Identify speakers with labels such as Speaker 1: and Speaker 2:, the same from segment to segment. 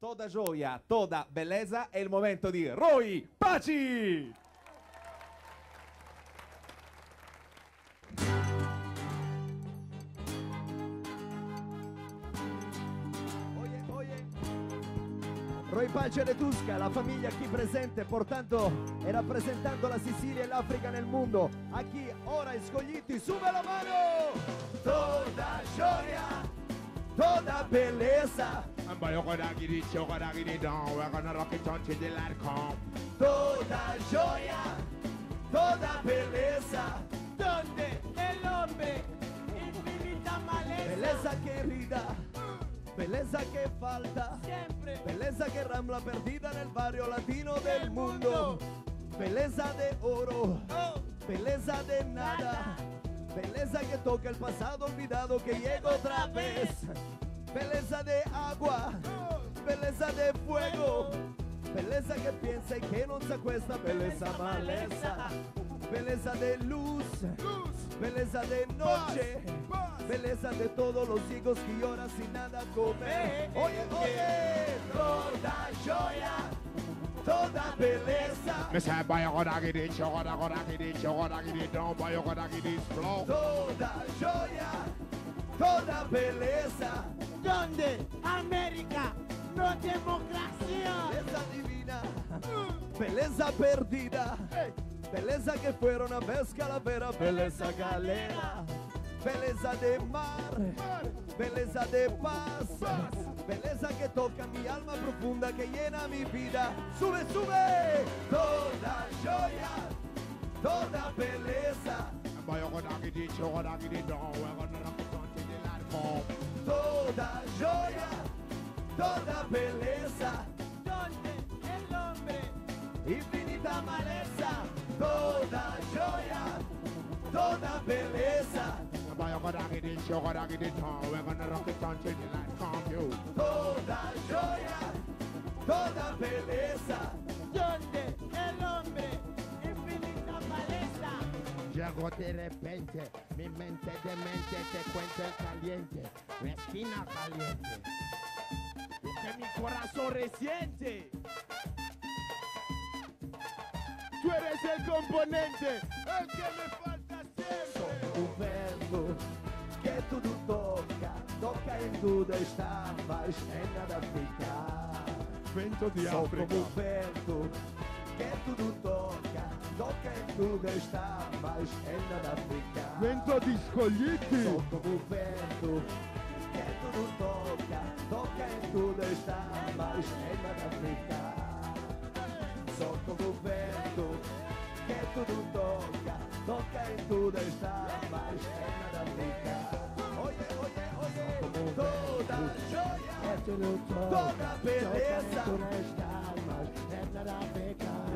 Speaker 1: Toda gioia, toda belleza, è il momento di Roy Paci!
Speaker 2: Oye, oye. Roy Paci de Tusca, la famiglia qui presente portando e rappresentando la Sicilia e l'Africa nel mondo. A chi ora i Scoglitti, sube la mano! Toda gioia, toda bellezza,
Speaker 3: And boy, you gonna get it, you gonna get it down. We're gonna rock it until the light come.
Speaker 2: toda gioia, toda bellezza,
Speaker 4: Donde el hombre infinita maleza.
Speaker 2: bellezza che rida, bellezza che falta.
Speaker 4: Siempre.
Speaker 2: Belleza que rambla perdida en el barrio latino del mundo. Belleza de oro,
Speaker 4: Oh.
Speaker 2: belleza de nada. Belleza que toca el pasado olvidado que llega otra vez. Belleza de agua, belleza de fuego. Belleza que piensa y que no se acuesta. Belleza maleza. Belleza de luz, belleza de noche. Belleza de todos los hijos que lloran sin nada comer. Oye, oye, toda joya, toda belleza,
Speaker 3: Me say, boy, you gonna get it, you gonna gonna get it, you gonna get it down, boy, you gonna get it slow.
Speaker 2: toda joya, toda belleza,
Speaker 4: Donde América no democracia.
Speaker 2: belleza divina, belleza perdida, belleza que fuera una vez calavera, belleza galera, belleza de mar, belleza de paz, belleza que toca mi alma profunda, que llena mi vida. Sube, sube, toda joya, toda belleza,
Speaker 3: And boy, you gonna get it, you gonna get it down. We're gonna rock it until the light come.
Speaker 2: toda joya, toda belleza.
Speaker 4: Donde el hombre
Speaker 2: infinita maleza, toda joya, toda belleza,
Speaker 3: And boy, you gonna get it, you gonna get it down. We're gonna rock it until the light come, you.
Speaker 2: toda joya, toda belleza,
Speaker 4: Donde el hombre infinita maleza.
Speaker 3: Llego de repente, mi mente demente te cuento el caliente, mi esquina caliente. Lo que mi corazón resiente.
Speaker 4: Tú eres el componente, el que me falta siempre.
Speaker 2: o vento que tudo toca, toca em tudo está, mas em nada fica.
Speaker 3: Vento de
Speaker 2: Sou
Speaker 3: África.
Speaker 2: como o vento que tudo toca, toca em tudo está, mas em nada fica.
Speaker 3: Vento di Scoglitti.
Speaker 2: Sou como o vento que tudo toca, toca em tudo está, mas em nada fica. Sou como o vento que tudo toca, toca em tudo está, mas em nada fica. Oye, oye, oye, toda joia, toda beleza,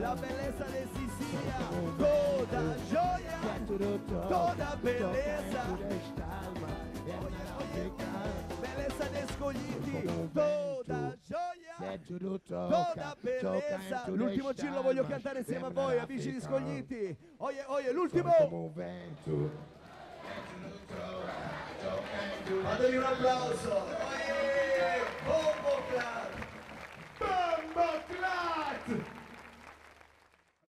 Speaker 2: la beleza de Sicilia, toda joia, toda beleza. Oye, oye, bellezza de Scoglitti, toda gioia, toda bellezza. L'ultimo giro lo voglio cantare insieme a voi, amici di Scoglitti. Oye, oye, l'ultimo. Fatevi un applauso. Oye, Bombo Club.
Speaker 3: Bombo Club!